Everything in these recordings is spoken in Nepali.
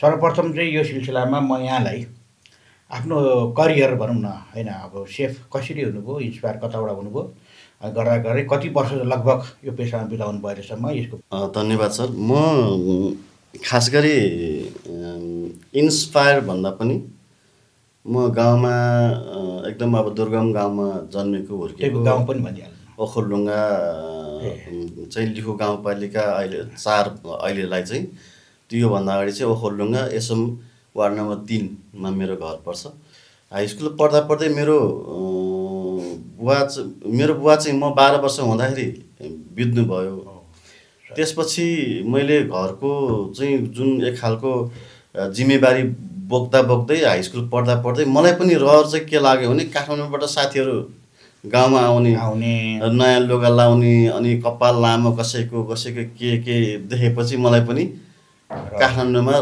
सर्वप्रथम चाहिँ यो सिलसिलामा म यहाँलाई आफ्नो करियर भनौँ न होइन अब सेफ कसरी हुनुभयो, इन्सपायर कताबाट हुनुभयो, गर्दा गर्दै कति वर्ष लगभग यो पेसामा बिताउनु भयो अहिलेसम्म यसको धन्यवाद सर। खास गरी इन्सपायर भन्दा पनि म गाउँमा एकदम अब दुर्गम गाउँमा जन्मेको हुर्केको। गाउँ पनि भनिहाल्नु। ओखलढुङ्गा चाहिँ लिखु गाउँपालिका अहिलेलाई चाहिँ त्योभन्दा अगाडि चाहिँ ओखलढुङ्गा एसएम वार्ड नम्बर 3मा मेरो घर पर्छ। हाई स्कुल पढ्दा पढ्दै मेरो बुवा चाहिँ म 12 वर्ष हुँदाखेरि बित्नुभयो। त्यसपछि मैले घरको चाहिँ जुन एक खालको जिम्मेवारी बोक्दै हाई स्कुल पढ्दा पढ्दै मलाई पनि रहर चाहिँ के लाग्यो भने काठमाडौँबाट साथीहरू गाउँमा आउने नयाँ लुगा लाउने अनि कपाल लामो कसैको के देखेपछि मलाई पनि काठमाडौँमा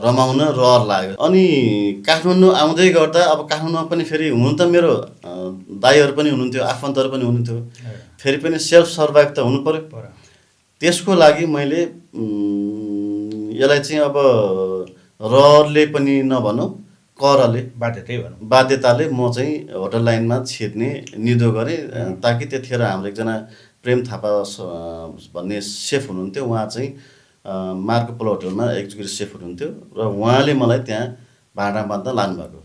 रमाउन रहर लाग्यो। अनि काठमाडौँ आउँदै गर्दा अब काठमाडौँमा पनि फेरि हुनु त मेरो दाइहरू पनि हुनुहुन्थ्यो, आफन्तहरू पनि हुनुहुन्थ्यो, फेरि पनि सेल्फ सर्भाइभ त हुनु पर्यो। त्यसको लागि मैले यसलाई चाहिँ अब रहरले पनि नभनौँ, करले बाध्यताले म चाहिँ होटल लाइनमा छिर्ने निधो गरेँ। ताकि त्यतिखेर हाम्रो एकजना प्रेम थापा भन्ने सेफ हुनुहुन्थ्यो, उहाँ चाहिँ मार्को पोलो होटलमा एक्जिक्युटिभ सेफ हुनुहुन्थ्यो र उहाँले मलाई त्यहाँ भाँडा बाँध्न लानुभएको।